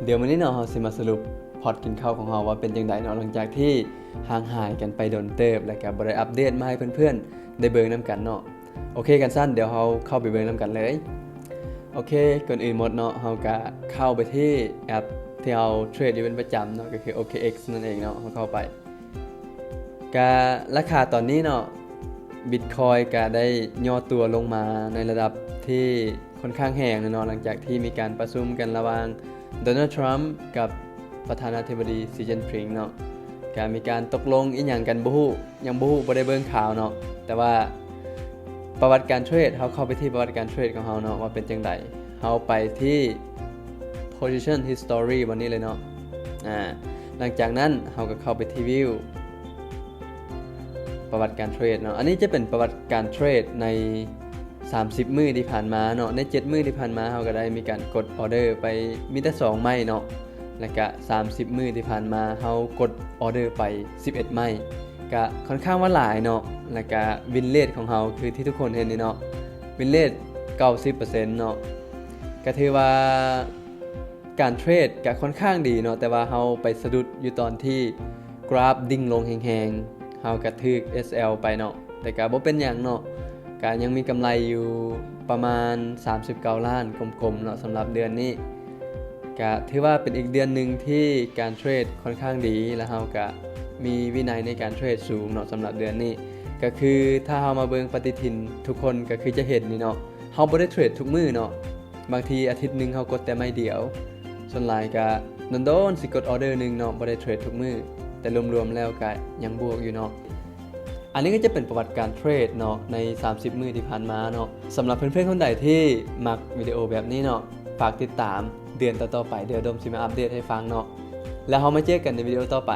ດຽວມື້ນີ້ເນາະ ເຮົາຊິມາສະຫຼຸບພອດກິນເຂົ້າຂອງເຮົາວ່າເປັນຈັ່ງໃດເນາະ ຫຼັງຈາກທີ່ຫ່າງຫາຍກັນໄປດົນເຕີບ ແລະກະບໍ່ໄດ້ອັບເດດມາໃຫ້ເພື່ອນໆໄດ້ເບິ່ງນຳກັນເນາະ. ໂອເຄ ຄັນຊັ້ນດຽວເຮົາເຂົ້າໄປເບິ່ງນຳກັນເລີຍ. ໂອເຄ ກ່ອນອື່ນໝົດເນາະ ເຮົາກະເຂົ້າໄປທີ່ແອັບທີ່ເຮົາເທຣດຢູ່ເປັນປະຈຳເນາະ ກໍຄື ໂອເຄເອັກ ນັ້ນເອງເນາະ ເຮົາເຂົ້າໄປ ກະລາຄາຕອນນີ້ເນາະ ບິດຄອຍກະໄດ້ຫຍໍ້ຕົວລົງມາໃນລະດັບທີ່ຄ່ອນຂ້າງແຮງເນາະ ຫຼັງຈາກທີ່ມີການປະຊຸມກັນລະຫວ່າງໂດນັລ ທຣຳ ກັບປະທານາທິບໍດີ ຊີ ຈິນຜິງເນາະ ກະມີການຕົກລົງອີ່ຫຍັງກັນບໍ່ຮູ້ ຍັງບໍ່ຮູ້ ບໍ່ໄດ້ເບິ່ງຂ່າວເນາະ ແຕ່ວ່າປະຫວັດການເທຣດ ເຮົາເຂົ້າໄປທີ່ປະຫວັດການເທຣດຂອງເຮົາເນາະ ວ່າເປັນຈັ່ງໃດ ເຮົາໄປທີ່ position history ບ່ອນນີ້ເລີຍເນາະ. ອາ ຫຼັງຈາກນັ້ນເຮົາກໍເຂົ້າໄປທີ່ view ປະຫວັດການເທຣດເນາະ ອັນນີ້ຈະເປັນປະຫວັດການເທຣດໃນສາມສິບມື້ທີ່ຜ່ານມາເນາະ ໃນເຈັດມື້ທີ່ຜ່ານມາເຮົາກໍໄດ້ມີການກົດອໍເດີໄປມີແຕ່ສອງໄມ້ເນາະ ແລະກະສາມສິບມື້ທີ່ຜ່ານມາເຮົາກົດອໍເດີໄປສິບເອັດໄມ້ ກະຄ່ອນຂ້າງວ່າຫຼາຍເນາະ ແລະກະ win rate ຂອງເຮົາຄືທີ່ທຸກຄົນເຫັນນີ້ເນາະ win rate ເກົ້າສິບເປີເຊັນເນາະ ກະຖືວ່າ ການເທຣດກະຄ່ອນຂ້າງດີເນາະ ແຕ່ວ່າເຮົາໄປສະດຸດຢູ່ຕອນທີ່ກຣາຟດິ່ງລົງແຮງໆ ເຮົາກະຖືກ ເອສແອລ ໄປເນາະ ແຕ່ກະບໍ່ເປັນຫຍັງເນາະ ກະຍັງມີກຳໄລຢູ່ປະມານສາມສິບເກົ້າລ້ານກົມໆເນາະ ສຳລັບເດືອນນີ້ ກະຖືວ່າເປັນອີກເດືອນໜຶ່ງທີ່ການເທຣດຄ່ອນຂ້າງດີ ແລະເຮົາກະມີວິໄນໃນການເທຣດສູງເນາະ ສຳລັບເດືອນນີ້ ກະຄືຖ້າເຮົາມາເບິ່ງປະຕິທິນ ທຸກຄົນກະຄືຈະເຫັນນີ້ເນາະ ເຮົາບໍ່ໄດ້ເທຣດທຸກມື້ເນາະ ບາງທີອາທິດໜຶ່ງເຮົາກົດແຕ່ໄມ້ດຽວ ສ່ວນຫຼາຍກະດົນໆຊິກົດອໍເດີໜຶ່ງເນາະ ບໍ່ໄດ້ເທຣດທຸກມື້ ແຕ່ລວມໆແລ້ວກະຍັງບວກຢູ່ເນາະ. ອັນນີ້ກໍຈະເປັນປະຫວັດການເທຣດເນາະ ໃນສາມສິບມື້ທີ່ຜ່ານມາເນາະ. ສຳລັບເພື່ອນໆຄົນໃດທີ່ມັກວິດີໂອແບບນີ້ເນາະ ຝາກຕິດຕາມເດືອນຕໍ່ໆໄປ ດຽວດົມຊິມາອັບເດດໃຫ້ຟັງເນາະ ແລ້ວເຮົາມາເຈີກັນໃນວິດີໂອຕໍ່ໄປ.